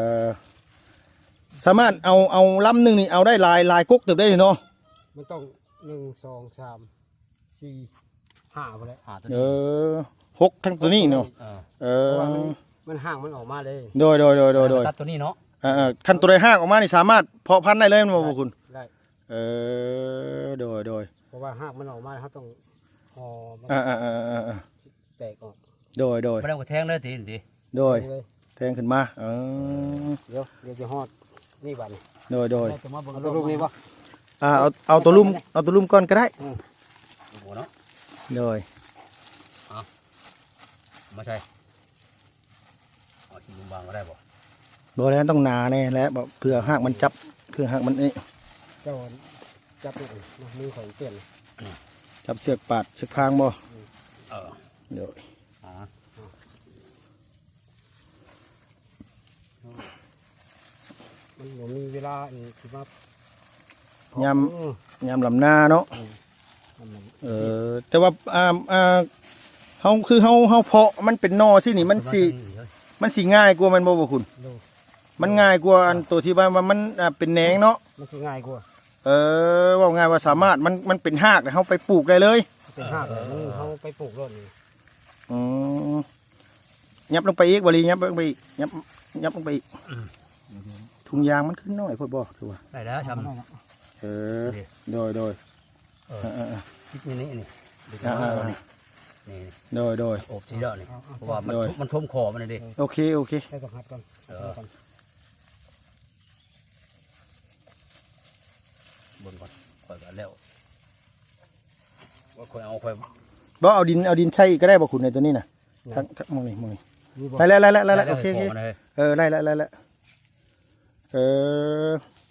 ສາມາດເອົາ ເອົາລຳໜຶ່ງນີ້ເອົາໄດ້ຫຼາຍ ຫຼາຍກົກເຕີບໄດ້ນີ້ເນາະ ມັນຕ້ອງ ໜຶ່ງ ສອງ ສາມ ສີ່ ຫ້າພຸ້ນແຫຼະ ຫ້າຕົວນີ້ ເອີ ຫົກທັງຕົວນີ້ເນາະ ເອີ ເອີ ເພາະວ່າມັນ ມັນຫາກມັນອອກມາເດ້ ໂດຍ ໂດຍ ໂດຍ ໂດຍ ໂດຍ ຕັດຕົວນີ້ເນາະ ເອີ ເອີ ຄັນຕົວໃດຫາກອອກມານີ້ສາມາດເພາະພັນໄດ້ເລີຍແມ່ນບໍ່ ບໍ່ຄຸນ? ໄດ້ ເອີ ໂດຍ ໂດຍ ເພາະວ່າຫາກມັນອອກມາ ເຮົາຕ້ອງຫໍ່ມັນ ເອີ ເອີ ເອີ ເອີ ເອີ ແຕກອອກ ໂດຍ ໂດຍ ບໍ່ໄດ້ກໍແທງເລີຍຕິ ໂດຍ ແທງເລີຍ ແທງຂຶ້ນມາ ເອີ ດຽວ ດຽວຈະຮອດນີ້ບາດນີ້ ໂດຍ ໂດຍ ເອົາຕົວລູກນີ້ບໍ່? ອ່າ ເອົາ ເອົາຕົວລຸ່ມ ເອົາຕົວລຸ່ມກ່ອນກໍໄດ້ ອືມ ໂດຍ ເອົາມາໃສ່ ເອົາຂີ້ລຸ່ມວາງກໍໄດ້ບໍ່? ບໍ່ແລ້ວ ຕ້ອງໜາແນ່ແຫຼະ ເພື່ອຮາກມັນຈັບ ເພື່ອຮາກມັນນີ້ ເຈົ້າຈັບນີ້ ມືຂ້ອຍເປື້ອນ ຈັບເຊືອກປາດເຊືອກພາງບໍ່? ເອີ ໂດຍ ອ່າ ມັນບໍ່ມີເວລາອັນຊິມາ ຍາມ ອືມ ຍາມລຳນາເນາະ ອືມ ເອີ ແຕ່ວ່າ ອ່າ ອ່າ ເຮົາ ຄືເຮົາ ເຮົາເພາະມັນເປັນໜໍ່ຊີ້ນີ້ ມັນຊິ ມັນຊິງ່າຍກວ່າແມ່ນບໍ່ ບໍ່ຄຸນ? ໂດຍ ມັນງ່າຍກວ່າອັນ ໂຕທີ່ວ່າ ວ່າມັນ ອ່າ ເປັນແໜງເນາະ ມັນຊິງ່າຍກວ່າ ເອີ ເວົ້າງ່າຍວ່າສາມາດ ມັນ ມັນເປັນຮາກ ເຮົາໄປປູກໄດ້ເລີຍ ເປັນຮາກ ເອີ ມັນ ເຮົາໄປປູກໂລດນີ້ ອືມ ຫຍັບລົງໄປອີກ ວາລີ ຫຍັບລົງໄປອີກ ຫຍັບ ຫຍັບລົງໄປອີກ ອືມ ຖົງຢາງມັນຄືນ້ອຍໂພດບໍ່ ຖືວ່າ ໄດ້ແລ້ວຊ່ຳ ເອີ ໂດຍ ໂດຍ ເອີ ເອີ ເອີ ຕິດນີ້ ນີ້ ນີ້ ອ່າ ນີ້ ນີ້ ໂດຍ ໂດຍ ໂອບທີເດີນີ້ ເພາະວ່າມັນ ໂດຍ ມັນຖົມຄໍມັນເດ້ ໂອເຄ ໂອເຄ ໃຫ້ສະພັດກ່ອນ ເອີ ເບິ່ງກ່ອນ ຂ້ອຍກໍແລ້ວ ວ່າຂ້ອຍເອົາ ຂ້ອຍ ບໍ່ ເອົາດິນ ເອົາດິນໃສ່ອີກກໍໄດ້ບໍ່ ຂຸນ ໃນຕົວນີ້ນະ ທັງ ທັງໝ່ອງນີ້ ໝ່ອງນີ້ ໄດ້ແລ້ວ ໄດ້ແລ້ວ ໄດ້ແລ້ວ ໂອເຄ ເອີ ໄດ້ແລ້ວ ໄດ້ແລ້ວ ເອີ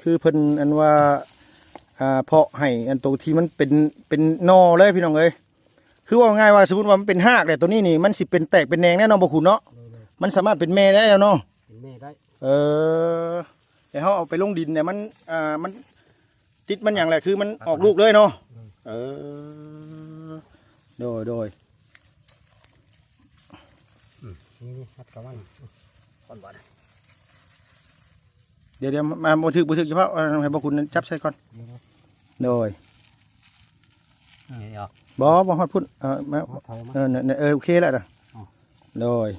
ຄືເພິ່ນອັນວ່າ ອ່າ ເພາະໃຫ້ອັນໂຕທີ່ມັນເປັນ ເປັນໜໍ່ເລີຍພີ່ນ້ອງເອີຍ ຄືເວົ້າງ່າຍວ່າ ສົມມຸດວ່າມັນເປັນຮາກແລ້ວ ໂຕນີ້ນີ້ມັນຊິເປັນແຕກເປັນແໜງແນ່ເນາະ ບໍ່ຂຸນເນາະ ໂດຍ ໂດຍ ມັນສາມາດເປັນແມ່ໄດ້ແລ້ວເນາະ ເປັນແມ່ໄດ້ ເອີ ແຕ່ເຮົາເອົາໄປລົງດິນນີ້ມັນ ອ່າ ມັນຕິດມັນຫຍັງແຫຼະ ຄືມັນອອກລູກເລີຍເນາະ ໂດຍ ເອີ ໂດຍ ໂດຍ ອືມ ນີ້ ນີ້ ຮັດເຂົ້າມານີ້ ກ່ອນບາດນີ້ ດຽວໆ ມາ ບໍ່ຖືກ ບໍ່ຖືກ ຈະເພາະ ເອົາໃຫ້ບໍ່ຂຸນຈັບໃສ່ກ່ອນ ໂດຍ ນີ້ເອົາ ບໍ່ ບໍ່ຮອດພຸ້ນ ເອີ ມາ ເອີ ເອີ ໂອເຄແລ້ວນະ ໂດຍ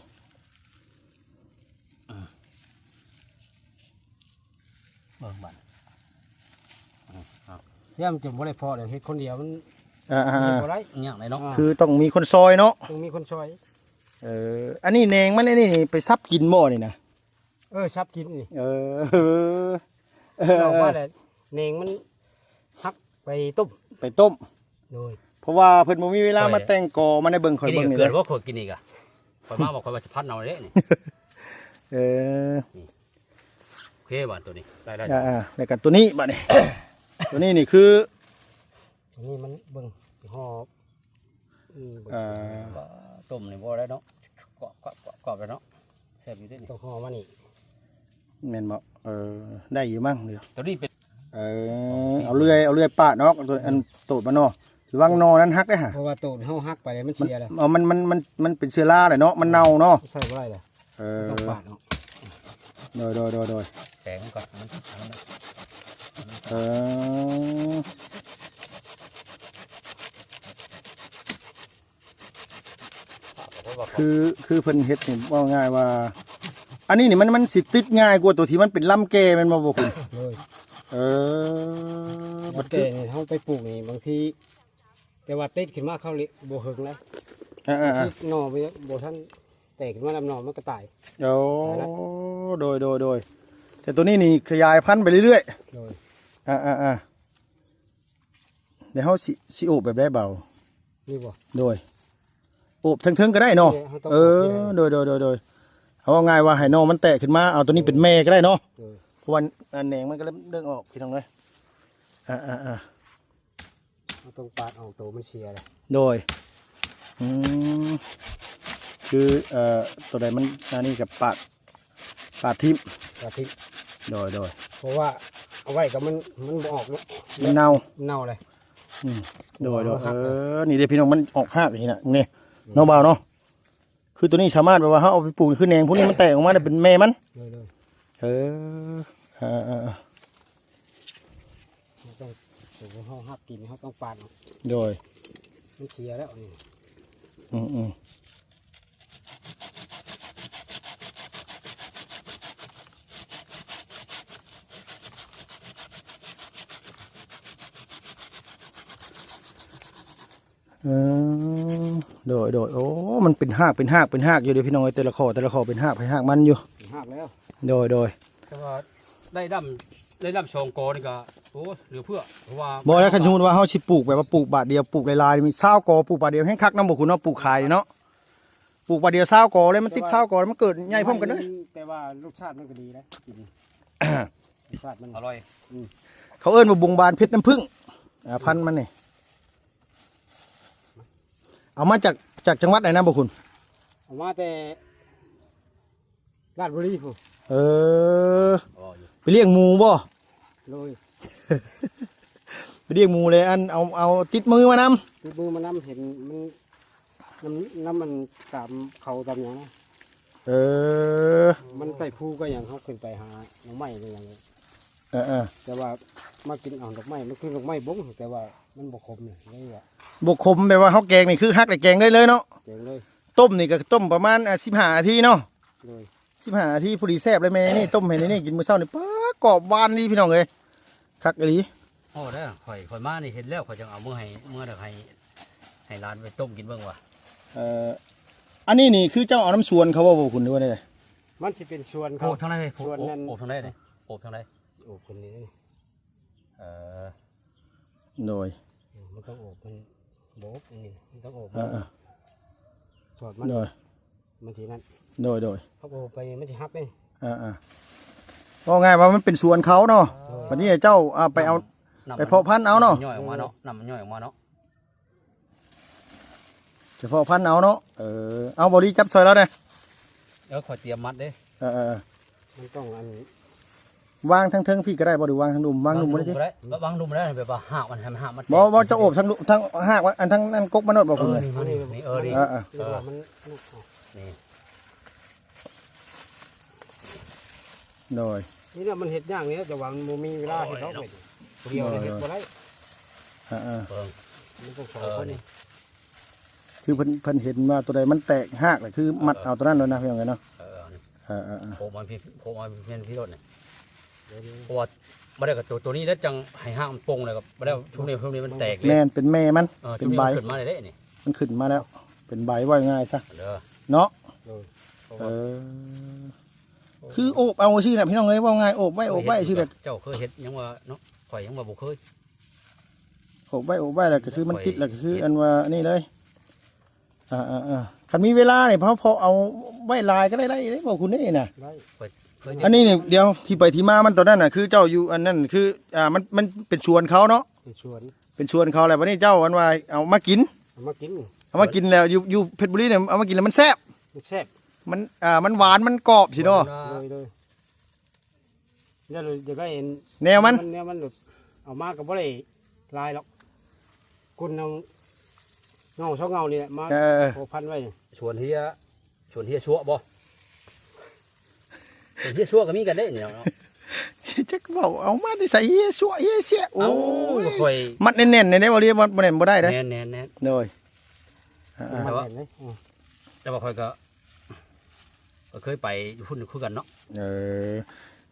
ເບິ່ງບາດ ອືມ ເອົາ ຢ້ານຈະບໍ່ໄດ້ພໍດອກ ເຮັດຄົນດຽວມັນ ອ່າໆໆ ເຮັດບໍ່ໄດ້ ຍາກເລີຍເນາະ ອ່າ ຄືຕ້ອງມີຄົນຊ່ອຍເນາະ ຕ້ອງມີຄົນຊ່ອຍ ເອີ ອັນນີ້ແໜງມັນ ອັນນີ້ນີ້ໄປສັບກິນບໍ່ນີ້ນະ? ເອີ ສັບກິນນີ້ ເອີ ອອກມາແລ້ວ ແໜງມັນຫັກໄປຕົ້ມ ໄປຕົ້ມ ໂດຍ ເພາະວ່າເພິ່ນບໍ່ມີເວລາມາແຕ່ງກໍມາໃຫ້ເບິ່ງ ຂ້ອຍເບິ່ງນີ້ເດ້ ເກີດວ່າຂ້ອຍກິນອີກອະ ຂ້ອຍມາບອກ ຂ້ອຍວ່າຊິພັດເອົາເດ້ນີ້ ເອີ ນີ້ ໂອເຄບາດໂຕນີ້ ໄດ້ ໄດ້ ອ່າໆ ແລ້ວກໍໂຕນີ້ບາດນີ້ ໂຕນີ້ນີ້ຄື ໂຕນີ້ມັນເບິ່ງ ຫອບ ອືມ ອ່າ ຕົ້ມນີ້ບໍ່ໄດ້ເນາະ ກອບໆໆໆເນາະ ແຊບຢູ່ເດ້ນີ້ ຕ້ອງຫໍ່ມານີ້ ແມ່ນບໍ່? ເອີ ໄດ້ຢູ່ມັ້ງ ໂຕນີ້ເປັນ ເອີ ເອົາເລື່ອຍ ເອົາເລື່ອຍປາດອອກ ໂຕ ອັນໂຕດມັນເນາະ ລະວັງໜໍ່ນັ້ນຫັກເດ້ຫະ ເພາະວ່າໂຕເຮົາຫັກໄປແລ້ວມັນເສຍແລ້ວ ມັນ ເອີ ມັນ ມັນ ມັນເປັນເຊື້ອລາແຫຼະເນາະ ມັນເນົ່າເນາະ ໃຊ້ບໍ່ໄດ້ແລ້ວ ເອີ ຕ້ອງປາດອອກ ໂດຍ ໂດຍ ໂດຍ ໂດຍ ແປງມັນກ່ອນ ມັນ ເອີ ຄື ຄືເພິ່ນເຮັດນີ້ ເວົ້າງ່າຍວ່າ ອັນນີ້ນີ້ມັນ ມັນຊິຕິດງ່າຍກວ່າໂຕທີ່ມັນເປັນລຳແກ່ແມ່ນບໍ່ ບໍ່ຄຸນ? ໂດຍ ເອີ ລຳແກ່ນີ້ເຮົາໄປປູກນີ້ ບາງທີ ແຕ່ວ່າຕິດຂຶ້ນມາເຂົາເລະບໍ່ເຫິງເລີຍ ເອີໆໆ ທີ່ໜໍ່ມັນຍັງບໍ່ທັນແຕກຂຶ້ນມາ ລຳໜໍ່ມັນກໍຕາຍ ໂອ້ ຕາຍລະ ໂດຍ ໂດຍ ໂດຍ ແຕ່ໂຕນີ້ນີ້ຂະຫຍາຍພັນໄປເລື້ອຍໆ ໂດຍ ອ່າໆໆ ແລ້ວເຮົາຊິ ຊິໂອບແບບໃດເບົາ? ນີ້ບໍ່? ໂດຍ ໂອບເທິງໆກໍໄດ້ເນາະ ນີ້ແຫຼະ ເຮົາຕ້ອງ ເອີ ໂອບນີ້ແຫຼະ ໂດຍໆໆໆ ເອົາເວົ້າງ່າຍວ່າໃຫ້ໜໍ່ມັນແຕກຂຶ້ນມາ ເອົາໂຕນີ້ເປັນແມ່ກໍໄດ້ເນາະ ໂດຍ ເພາະວ່າ ອ່າ ແໜງມັນກຳລັງເດີ່ງອອກ ພີ່ນ້ອງເອີຍ ອ່າໆໆ ເຮົາຕ້ອງປາດອອກໂຕມັນເສຍເລີຍ ໂດຍ ອືມ ຄື ເອີ ໂຕໃດມັນ ອັນນີ້ກໍປາດ ປາດຖິ້ມ ປາດຖິ້ມ ໂດຍໆ ເພາະວ່າເອົາໄວ້ກໍມັນ ມັນບໍ່ອອກເນາະ ມັນເນົ່າ ເນົ່າເລີຍ ອືມ ໂດຍໆ ເອີ ນີ້ເດ້ພີ່ນ້ອງ ມັນອອກຮາກນີ້ນະ ນີ້ ອືມ ເນາະ ບ່າວເນາະ ຄືໂຕນີ້ສາມາດແບບວ່າເຮົາເອົາໄປປູກ ຄືແໜງພວກນີ້ມັນແຕກອອກມາໄດ້ເປັນແມ່ມັນ ໂດຍໆ ເອີ ເອີ ເອີ ເຮົາຕ້ອງ ໂຕເຮົາຮັກກິນ ເຮົາຕ້ອງປາດເນາະ ໂດຍ ມັນເສຍແລ້ວນີ້ ອືມໆ ເອີ ໂດຍໆ ໂອ້ ມັນເປັນຮາກ ເປັນຮາກ ເປັນຮາກຢູ່ເດ້ພີ່ນ້ອງເອີຍ ແຕ່ລະຂໍ້ ແຕ່ລະຂໍ້ເປັນຮາກໃຜຮາກມັນຢູ່ ເປັນຮາກແລ້ວ ໂດຍໆ ແຕ່ວ່າໄດ້ດຳ ໄດ້ດຳສອງກໍນີ້ກໍ ໂອ້ ເຫຼືອເຟືອ ເພາະວ່າ ບໍ່ແລ້ວ ຄັນສົມມຸດວ່າເຮົາຊິປູກແບບວ່າປູກບາດດຽວ ປູກຫຼາຍໆ ມີຊາວກໍ ປູກບາດດຽວແຮງຄັກນຳບໍ່ຄຸນເນາະ ປູກຂາຍນີ້ເນາະ ປູກບາດດຽວຊາວກໍເລີຍ ມັນຕິດຊາວກໍ ແລ້ວມັນເກີດໃຫຍ່ພ້ອມກັນເລີຍ ແຕ່ວ່າລົດຊາດມັນກໍດີນະ ກິນ ລົດຊາດມັນອະລ່ອຍ ອືມ ເຂົາເອີ້ນວ່າບົງບານເພັດນ້ຳຜຶ້ງ ອ່າ ພັນມັນນີ້ ເອົາມາຈາກ ຈາກຈັງຫວັດໃດນະບໍ່ຄຸນ? ເອົາມາແຕ່ລາດບຸລີພຸ້ນ ເອີ ອໍ ໄປລ້ຽງໝູບໍ່? ໂດຍ ໄປລ້ຽງໝູແລ້ວ ອັນ ເອົາ ເອົາຕິດມືມານຳ ຕິດມືມານຳ ເຫັນມັນ ນຳ ນຳມັນຕາມເຂົາຕາມຫຍັງນະ ເອີ ມັນໄປພູກໍຫຍັງ ເຮົາຂຶ້ນໄປຫາໜໍ່ໄມ້ໄປຫຍັງ ເອີໆ ແຕ່ວ່າມາກິນເອົາດອກໄມ້ ມັນຄືດອກໄມ້ບົງ ແຕ່ວ່າມັນບໍ່ຂົມນີ້ ເລີຍວ່າ ບໍ່ຂົມ ແບບວ່າເຮົາແກງນີ້ຄືຫັກແລ້ວແກງໄດ້ເລີຍເນາະ ແກງເລີຍ ຕົ້ມນີ້ກໍຕົ້ມປະມານ ອ່າ ສິບຫ້ານາທີເນາະ ໂດຍ ສິບຫ້ານາທີພໍດີແຊບເລີຍ ແມ່ນີ້ຕົ້ມໃຫ້ນີ້ກິນມື້ເຊົ້ານີ້ ປາ ກອບຫວານດີພີ່ນ້ອງເອີຍ ຄັກອີ່ຫຼີ ໂອ້ ໄດ້ ຂ້ອຍ ຂ້ອຍມານີ້ເຫັນແລ້ວ ຂ້ອຍຈັ່ງເອົາມື້ໃຫ້ ເມືອໃຫ້ ໃຫ້ຫຼານໄປຕົ້ມກິນເບິ່ງວ່າ ເອີ ອັນນີ້ນີ້ຄືເຈົ້າເອົານຳສວນເຂົາບໍ່ ບໍ່ຄຸນ ຫຼືວ່າແນວໃດ? ມັນຊິເປັນສວນເຂົາ ໂອ້ ທາງໃດ ສວນນັ້ນ ໂອ້ ທາງໃດນີ້ ໂອ້ ທາງໃດ ຊິໂອບຂຶ້ນນີ້ ເອີ ໂດຍ ມັນຕ້ອງໂອບ ມັນບໍ່ໂອບອັນນີ້ ມັນຕ້ອງໂອບ ເອີໆ ຖອດມັນ ໂດຍ ມັນຊິນັ້ນ ໂດຍໆ ເຮົາໂອບໄປມັນຊິຫັກເດ້ ເອີໆ ເວົ້າງ່າຍວ່າມັນເປັນສວນເຂົາເນາະ ໂດຍ ບັດນີ້ເຈົ້າ ອ່າ ໄປເອົາ ນ້ຳ ໄປເພາະພັນເອົາເນາະ ນ້ຳມັນຍ້ອຍອອກມາເນາະ ນ້ຳມັນຍ້ອຍອອກມາເນາະ ຈະເພາະພັນເອົາເນາະ ເອີ ເອົາ ບໍ່ລີຈັບຊ່ອຍລາວແດ່ ເອີ ຂ້ອຍຕຽມມັດເດ້ ເອີໆ ມັນຕ້ອງອັນ ວາງທາງເທິງພີ້ກໍໄດ້ບໍ່ ຫຼືວາງທາງລຸ່ມ ວາງລຸ່ມບໍ່ໄດ້ຕິ ວາງລຸ່ມກໍໄດ້ ວາງລຸ່ມໄດ້ ແບບວ່າຮາກມັນ ໃຫ້ມັນຮາກມັນ ບໍ່ ບໍ່ ຈະໂອບທາງ ທາງຮາກມັນ ອັນທາງນັ້ນກົກມັນໂລດບໍ່ ເອີ ນີ້ ນີ້ ນີ້ ເອີ ນີ້ ເອີ ເອີ ເອີ ນີ້ ໂດຍ ນີ້ແຫຼະມັນເຮັດຍາກນີ້ ແຕ່ວ່າມັນບໍ່ມີເວລາເຮັດດອກ ໂອ້ຍເນາະ ດຽວນີ້ເຮັດບໍ່ໄດ້ ເອີໆ ເບິ່ງ ມັນຕ້ອງສອງ ເອີ ຄົນນີ້ ນີ້ ຄືເພິ່ນ ເພິ່ນເຫັນວ່າຕົວໃດມັນແຕກຮາກ ກໍຄືມັດເອົາຕົວນັ້ນໂລດນະ ເອີ ພີ່ນ້ອງເອີຍເນາະ ເອີ ເອີ ເອີ ໂອບມັນພີ້ ໂອບມັນພີ້ໂລດນີ້ ເພາະວ່າບໍ່ໄດ້ກໍຕົວ ຕົວນີ້ແລ້ວຈັ່ງໃຫ້ຮາກມັນປົ່ງ ແລ້ວກໍບໍ່ໄດ້ ຊຸມນີ້ ຊຸມນີ້ມັນແຕກເລີຍ ແມ່ນ ເປັນແມ່ມັນ ເອີ ເປັນໃບ ຊຸມນີ້ມັນຂຶ້ນມາໄດ້ເດ້ນີ້ ມັນຂຶ້ນມາແລ້ວ ເປັນໃບ ເວົ້າງ່າຍຊະ ເດີ ເນາະ ເອີ ເອີ ຄືໂອບເອົາຊື່ນະ ພີ່ນ້ອງເອີຍ ເວົ້າງ່າຍ ໂອບໄວ້ ໂອບໄວ້ຊື່ນະ ເຈົ້າເຄີຍເຮັດຫຍັງວ່າເນາະ ຂ້ອຍຍັງວ່າບໍ່ເຄີຍ ໂອບໄວ້ ໂອບໄວ້ ແລ້ວກໍຄືມັນຕິດ ແລ້ວກໍຄືອັນວ່ານີ້ເລີຍ ອ່າໆໆ ຄັນມີເວລານີ້ ເຮົາພໍເອົາໄວ້ຫຼາຍກໍໄດ້ ໄດ້ ໄດ້ບໍ່ຄຸນເດ້ນະ ໄດ້ ອັນນີ້ນີ້ ດຽວ ທີ່ໄປທີ່ມາມັນຕອນນັ້ນນະ ຄືເຈົ້າຢູ່ອັນນັ້ນ ຄື ອ່າ ມັນ ມັນເປັນສວນເຂົາເນາະ ເປັນສວນ ເປັນສວນເຂົາ ແລ້ວບັດນີ້ເຈົ້າອັນວ່າເອົາມາກິນ ເອົາມາກິນ ເອົາມາກິນແລ້ວ ຢູ່ ຢູ່ເພັດບຸລີນີ້ ເອົາມາກິນແລ້ວມັນແຊບ ມັນແຊບ ມັນ ອ່າ ມັນຫວານ ມັນກອບຊີ້ເນາະ ໂດຍໆ ຢ່າ ຢ່າໄດ້ເຫັນແນວມັນ ແນວມັນ ເອົາມາກໍບໍ່ໄດ້ຫຼາຍດອກ ກົ້ນເອົາເຫງົ້າສອງເຫງົ້ານີ້ແຫຼະ ມາ ເອີ ພໍພັນໄວ້ ສວນເຮຍ ສວນເຮຍຊົ່ວບໍ່ ສວນເຮຍຊົ່ວກໍມີກັນເດ້ນີ້ເນາະ ຈັກເວົ້າເອົາມາແຕ່ໃສ ເຮຍຊົ່ວເຮຍເສຍ ໂອ້ຍ ມັດແໜ້ນໆ ແນ່ໆ ບໍ່ເລີຍ ມັດບໍ່ແໜ້ນບໍ່ໄດ້ເດ້ ແໜ້ນໆໆ ໂດຍ ອ່າ ແຕ່ວ່າ ແຕ່ວ່າຂ້ອຍກໍ ກໍເຄີຍໄປຢູ່ພຸ້ນຄືກັນເນາະ ເອີ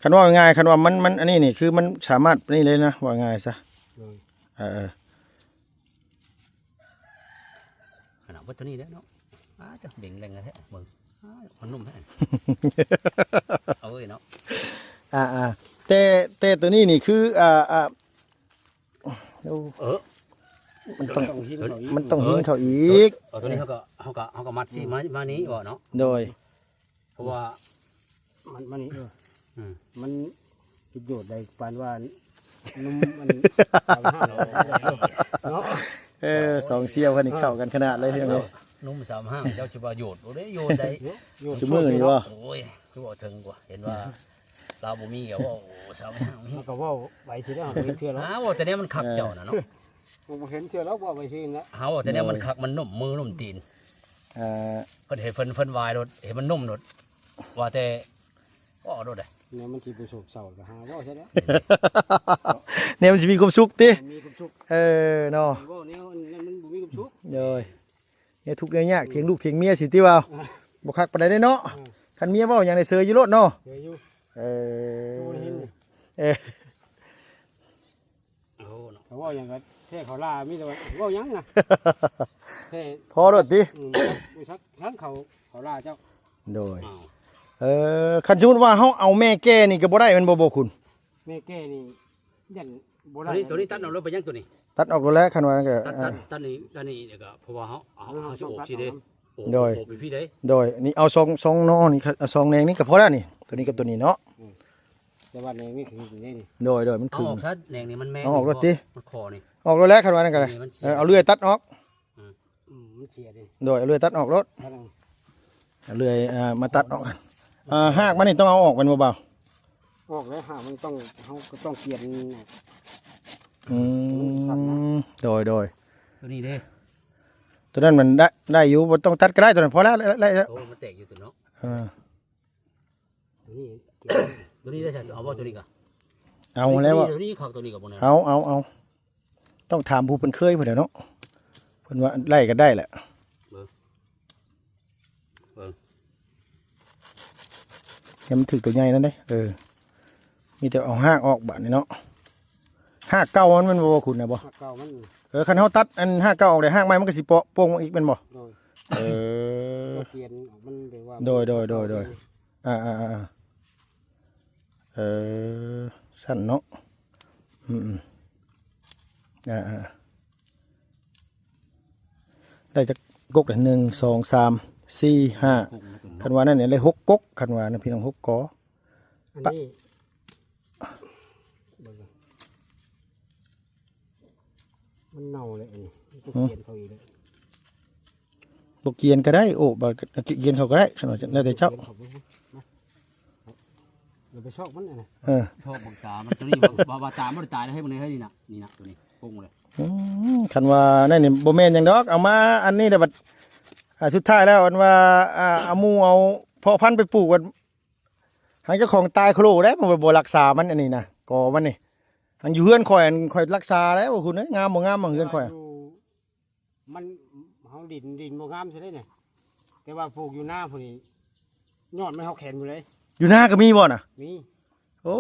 ຄັນເວົ້າງ່າຍໆ ຄັນວ່າມັນ ມັນອັນນີ້ນີ້ ຄືມັນສາມາດນີ້ເລີຍນະ ເວົ້າງ່າຍຊະ ໂດຍ ເອີໆ ຂະໜາດເບິດເທົ່ານີ້ແຫຼະເນາະ ອ້າ ຈັກເບັງແລງແທ້ເບິ່ງ ອ້າ ມັນນຸ່ມແທ້ ເອົາເອີຍເນາະ ອ່າໆ ແຕ່ ແຕ່ໂຕນີ້ນີ້ຄື ອ່າໆ ໂອ້ ເອີ ມັນຕ້ອງ ຕ້ອງຫິ້ງເຂົ້າອີກ ມັນຕ້ອງຫິ້ງເຂົ້າອີກ ເອີ ເອົາໂຕນີ້ເຮົາກໍ ເຮົາກໍ ເຮົາກໍມັດຊີ້ມາ ມານີ້ບໍ່ເນາະ ໂດຍ ເພາະວ່າມັນ ມັນນີ້ ເອີ ອືມ ມັນປະໂຫຍດໃດປານວ່ານຸ່ມອັນສາມຫ້າເນາະ ເອີ ສອງສ່ຽວເພິ່ນນີ້ເຂົ້າກັນຂະໜາດເລີຍ ເອີ ເນາະ ນຸ່ມສາມຫ້າ ເຈົ້າຊິວ່າໂຫຍດ ໂອ້ຍ ໂຫຍດໃດ ໂຫຍດ ຊຸມື້ນີ້ບໍ່ ໂອ້ຍ ຄືເວົ້າເຖິງກວ່າ ເຫັນວ່າລາວບໍ່ມີກໍເວົ້າຊາວເມືອງມີ ເຮົາກໍເວົ້າໄປຊິແລ້ວ ເຮົາບໍ່ເຫັນເທື່ອແລ້ວ ຫາເວົ້າແຕ່ແນວມັນຄັກເຈົ້ານະເນາະ ເອີ ບໍ່ເຫັນເທື່ອແລ້ວ ເວົ້າໄປຊິແລ້ວ ຫາເວົ້າແຕ່ແນວມັນຄັກ ມັນນຸ້ມມືນຸ້ມຕີນ ເອີ ເພິ່ນເຮັດ ເພິ່ນ ເພິ່ນວາຍໂລດ ເຮັດມັນນຸ້ມໂລດ ວ່າແຕ່ ເວົ້າໂລດເດ້ ແນວມັນຊິບໍ່ໂສກເສົ້າກໍຫາເວົ້າຊະແລ້ວ ແນວມັນຊິມີຄວາມສຸກຕິ ມີຄວາມສຸກ ເອີ ເນາະ ເວົ້າແນວນັ້ນມັນບໍ່ມີຄວາມສຸກ ໂດຍ ແນວທຸກແນວຍາກ ຖຽງລູກຖຽງເມຍຊິຕິວ່າ ບໍ່ຄັກປານໃດເດ້ເນາະ ເອີ ຄັນເມຍເວົ້າຫຍັງໄດ້ເຊີຍຢູ່ໂລດເນາະ ເຊີຍຢູ່ ເອີ ບໍ່ໄດ້ເຫັນ ເອີ ເອີ ເວົ້າຫຍັງກໍແທ້ເຂົາລາ ມີແຕ່ວ່າເວົ້າຫຍັງນະ ແທ້ ພໍໂລດຕິ ອືມ ບໍ່ຊັກທັງເຂົາ ເຂົາລາເຈົ້າ ໂດຍ ເອີ ຄັນສົມມຸດວ່າເຮົາເອົາແມ່ແກ່ນີ້ກໍບໍ່ໄດ້ແມ່ນບໍ່ ບໍ່ຄຸນ ແມ່ແກ່ນີ້ຢ້ານບໍ່ໄດ້ ໂຕນີ້ ໂຕນີ້ຕັດເອົາໂລດ ເປັນຫຍັງໂຕນີ້ ຕັດອອກໂລດແຫຼະ ຄັນວ່ານັ້ນກໍ ຕັດ ເອີ ຕັດ ຕັດນີ້ ອັນນີ້ກໍ ເພາະວ່າເຮົາ ເຮົາ ເຮົາຊິໂອບຊິເດ້ ໂດຍ ໂອບໄປພີ້ເດ້ ໂດຍ ນີ້ເອົາສອງ ສອງໜໍ່ນີ້ ເອົາສອງແໜງນີ້ກໍພໍແລ້ວນີ້ ໂຕນີ້ກັບໂຕນີ້ເນາະ ອືມ ແຕ່ວ່າແໜງນີ້ຄືນີ້ນີ້ ໂດຍ ໂດຍ ມັນຄື ເອົາອອກຊະ ແໜງນີ້ມັນແມງ ເອົາອອກໂລດຕິ ມັນຄໍນີ້ ອອກໂລດແຫຼະ ຄັນວ່ານັ້ນກໍໄດ້ ໂດຍ ເອີ ເອົາເລື່ອຍຕັດອອກ ອືມ ອືມ ມັນເສຍເດ້ ໂດຍ ເອົາເລື່ອຍຕັດອອກໂລດ ຕັດເອົາ ເອົາເລື່ອຍ ເອີ ມາຕັດອອກ ເອີ ຮາກມັນນີ້ຕ້ອງເອົາອອກແມ່ນບໍ່ບ່າວ? ອອກແລ້ວ ຮາກມັນຕ້ອງ ເຮົາກໍຕ້ອງກຽນອອກ ອືມ ໂດຍ ໂດຍ ໂຕນີ້ເດ້ ໂຕນັ້ນມັນໄດ້ ໄດ້ຢູ່ ບໍ່ຕ້ອງຕັດກໍໄດ້ ໂຕນັ້ນພໍແລ້ວ ໄດ້ ໄດ້ແລ້ວ ໂອ້ ມັນແຕກຢູ່ໂຕເນາະ ເອີ ໂຕນີ້ ໂຕນີ້ໄດ້ໃສ່ ເອົາບໍ່ໂຕນີ້ກະ ເອົາແລ້ວ ໂຕນີ້ຄັກ ໂຕນີ້ກະບໍ່ແນ່ ເອົາ ເອົາ ເອົາ ຕ້ອງຖາມຜູ້ເພິ່ນເຄີຍພຸ້ນແຫຼະເນາະ ເພິ່ນວ່າໄດ້ກໍໄດ້ແຫຼະ ເບິ່ງ ເບິ່ງ ຍັງບໍ່ຖືກໂຕໃຫຍ່ນັ້ນເດ້ ເອີ ມີແຕ່ເອົາຮາກອອກບາດນີ້ເນາະ ຮາກເກົ່າມັນແມ່ນບໍ່ ບໍ່ຄຸນນະບໍ່ ຮາກເກົ່າມັນ ເອີ ຄັນເຮົາຕັດອັນຮາກເກົ່າອອກແລ້ວ ຮາກໃໝ່ມັນກໍຊິເປາະໂປ່ງມາອີກແມ່ນບໍ່ ໂດຍ ເອີ ກໍປ່ຽນອອກມັນແບບວ່າ ໂດຍ ໂດຍ ໂດຍ ໂດຍ ອ່າ ອ່າ ອ່າ ເອີ ຊັ້ນເນາະ ອືມ ອືມ ອ່າ ອ່າ ໄດ້ຈັກກົກລະ ໜຶ່ງ ສອງ ສາມ ສີ່ ຫ້າ ຄັນວ່ານັ້ນນີ້ໄດ້ຫົກກົກ ຄັນວ່ານະ ພີ່ນ້ອງ ຫົກກໍ ອັນນີ້ ເບິ່ງ ມັນເນົ່າແລ້ວອັນນີ້ ມັນກໍ ຫືມ ກຽນເຂົາອີກແລ້ວ ບໍ່ກຽນກໍໄດ້ ໂອ້ ບໍ່ກຽນເຂົາກໍໄດ້ ຄັນວ່າແລ້ວແຕ່ເຈົ້າ ກຽນເຂົາເບິ່ງ ມາ ຢ່າໄປຊອກມັນອັນນັ້ນ ເອີ ຊອກເບິ່ງຕາມັນ ໂຕນີ້ ວ່າ ວ່າຕາມັນບໍ່ໄດ້ຕາຍເດ້ ເຮີ້ຍ ເບິ່ງເຮີ້ຍ ນີ້ນະ ນີ້ນະ ໂຕນີ້ໂປ່ງເລີຍ ອືມ ຄັນວ່ານັ້ນນີ້ບໍ່ແມ່ນຫຍັງດອກ ເອົາມາອັນນີ້ແຫຼະ ບັດ ອ່າ ສຸດທ້າຍແລ້ວ ອັນວ່າ ອ່າ ເອົາໝູ່ເອົາເພາະພັນໄປປູກ ຫາເຈົ້າຂອງຕາຍໂຄລໄດ້ ມັນບໍ່ ບໍ່ຮັກສາມັນ ອັນນີ້ນະ ກໍມັນນີ້ ອັນຢູ່ເຮືອນຂ້ອຍ ອັນຂ້ອຍຮັກສາໄດ້ ໂອ້ ຄຸນເອີຍ ງາມບໍ່ງາມ ເຮືອນຂ້ອຍ ມັນ ເຮົາດິນ ດິນບໍ່ງາມຊະເດ້ນີ້ ແຕ່ວ່າປູກຢູ່ນາພຸ້ນນີ້ ຍອດມັນເຮົາແຂນພຸ້ນເລີຍ ຢູ່ນາກໍມີບໍ່ນະ? ມີ ໂອ້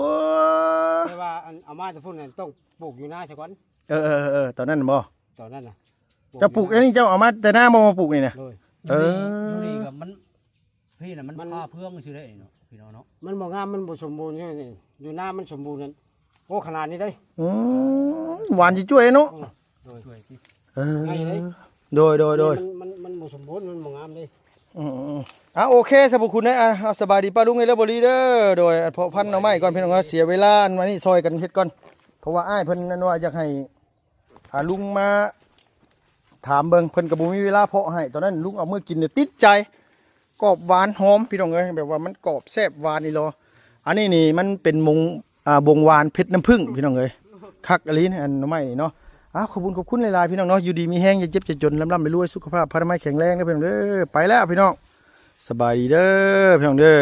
ແຕ່ວ່າອັນເອົາມາແຕ່ພຸ້ນນັ້ນ ຕ້ອງປູກຢູ່ນາຊະກ່ອນ ເອີ ເອີ ເອີ ຕອນນັ້ນບໍ່? ຕອນນັ້ນນະ ເຈົ້າປູກອັນນີ້ ເຈົ້າເອົາມາແຕ່ນາບໍ່ ມາປູກນີ້ນະ? ໂດຍ ເອີ ຢູ່ນີ້ ຢູ່ນີ້ກໍມັນ ພີ້ນະ ມັນ ມັນ ຄາເຟືອງຊື່ເດ້ເນາະ ພີ່ນ້ອງເນາະ ມັນບໍ່ງາມ ມັນບໍ່ສົມບູນ ຢູ່ນາມັນສົມບູນນັ້ນ ໂອ້ ຂະໜາດນີ້ເດ້ ອືມ ຫວານຈິ້ວຍເນາະ ອືມ ໂດຍ ເອີ ງ່າຍເດ້ ໂດຍ ໂດຍ ໂດຍ ມັນ ມັນ ມັນບໍ່ສົມບູນ ມັນບໍ່ງາມເດ້ ອືມໆ ອ່າ ໂອເຄ ສະ ພວກຄຸນເອີຍ ອ່າ ສະບາຍດີປ້າລຸງເອີຍ ເດີ ບໍລີເດີ ໂດຍ ເພາະພັນໜໍ່ໄມ້ກ່ອນ ພີ່ນ້ອງເນາະ ເສຍເວລາ ອັນວ່ານີ້ຊ່ອຍກັນເຮັດກ່ອນ ເພາະວ່າອ້າຍເພິ່ນ ອັນວ່າຢາກໃຫ້ ອ່າ ລຸງມາຖາມເບິ່ງ ເພິ່ນກໍບໍ່ມີເວລາເພາະໃຫ້ ຕອນນັ້ນລຸງເອົາມື້ກິນນີ້ຕິດໃຈ ກອບຫວານຫອມ ພີ່ນ້ອງເອີຍ ແບບວ່າມັນກອບແຊບຫວານອີ່ຫຼີ ອັນນີ້ນີ້ມັນເປັນມົງ ອ່າ ບົງຫວານເພັດນ້ຳຜຶ້ງ ພີ່ນ້ອງເອີຍ ຄັກອີ່ຫຼີ ອັນໜໍ່ໄມ້ນີ້ເນາະ ອ່າ ຂອບຄຸນ ຂອບຄຸນຫຼາຍໆ ພີ່ນ້ອງເນາະ ຢູ່ດີມີແຮງ ຢ່າເຈັບຢ່າຈົນ ລ່ຳໆລວຍໆ ສຸຂະພາບພະນາໄມແຂງແຮງເດີ ພີ່ນ້ອງເດີ ໄປແລ້ວ ພີ່ນ້ອງ ສະບາຍດີເດີ ພີ່ນ້ອງເດີ.